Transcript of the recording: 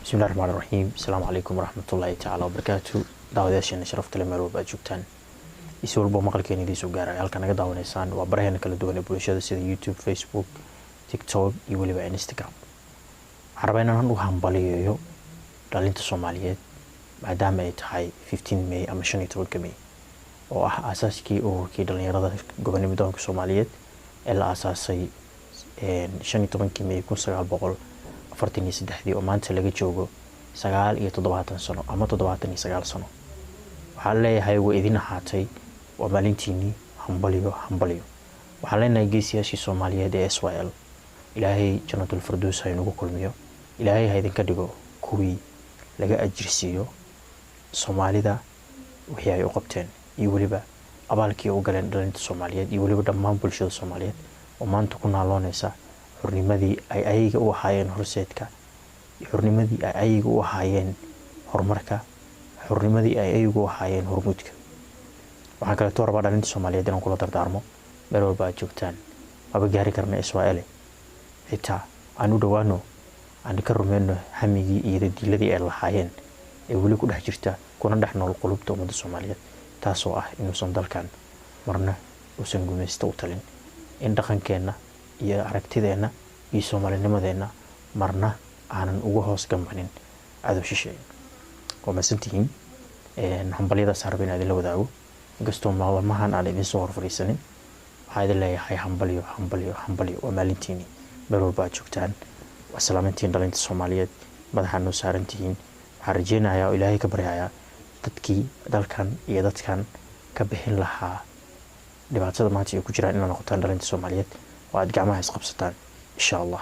Bismillahi raxmaan raxiim. Asalaamu calaykum waraxmatullaahi tacaala wabarakaatu. Daawadayaasheena sharafta leh, meel walba aad joogtaan, isi walbo maqalkeena idiin soo gaaraya, halka naga daawanaysaan waa baraheena kala duwan ee bulshada, sida YouTube, Facebook, TikTok iyo weliba Instagram. Waxaan rabaa inaan u hambaliyeeyo dhalinta Soomaaliyeed, maadaama ay tahay 15 May ama 15-ka May, oo ah aasaaskii ururkii dhalinyarada gobonimo doonka Soomaaliyeed ee la aasaasay 15-kii May 1943-dii, oo maanta laga joogo 79 sano ama 79 sano. Waxaan leeyahay, way idin ahaatay, waa maalintiinii. Hambaliyo, hambaliyo. Waxaan leenahay geesiyaashii Soomaaliyeed ee SYL, Ilaahay Jannatul Farduus ha inugu kulmiyo. Ilaahay ha idinka dhigo kuwii laga ajirsiiyo Soomaalida wixii ay u qabteen iyo weliba abaalkii u galeen dhalinta Soomaaliyeed iyo weliba dhammaan bulshada Soomaaliyeed oo maanta ku naalooneysa xurnimadii ay ayaga u ahaayeen horseedka, xurnimadii ay ayaga u ahaayeen horumarka, xurnimadii ay ayagu u ahaayeen hormuudka. Waxaan kaleeto rabaa dhalinta Soomaaliyeed inaan kula dardaarmo, meel walba aad joogtaan, maba gaari karna Israa'iil, xitaa aan u dhowaano, aan ka rumeyno hamigii iyo dadiiladii ay lahaayeen ee weli ku dhex jirta kuna dhex nool qulubta ummadda Soomaaliyeed, taasoo ah inuusan dalkan marna uusan gumaysto u talin, in dhaqankeenna iyo aragtideenna iyo soomaalinimadeenna marna aanan uga hoos gambanin cadow shisheeye. Waa mahadsantihiin. Hambalyadaas raba inaan idinla wadaago, inkastoo maalmahan aan idin soo hor fadhiisanin. Waxaa idin leeyahay hambalyo, hambalyo, hambalyo. Waa maalintiini, meel walba aad joogtaan. Waa salaamantihiin dhalinta Soomaaliyeed, madaxaa noo saaran tihiin. Waxaan rajeynayaa oo Ilaahay ka baryayaa dadkii dalkan iyo dadkan ka bixin lahaa dhibaatada maanta ay ku jiraan inaad noqotaan dhalinta Soomaaliyeed oo aad gacmaha isqabsataan, insha Allah.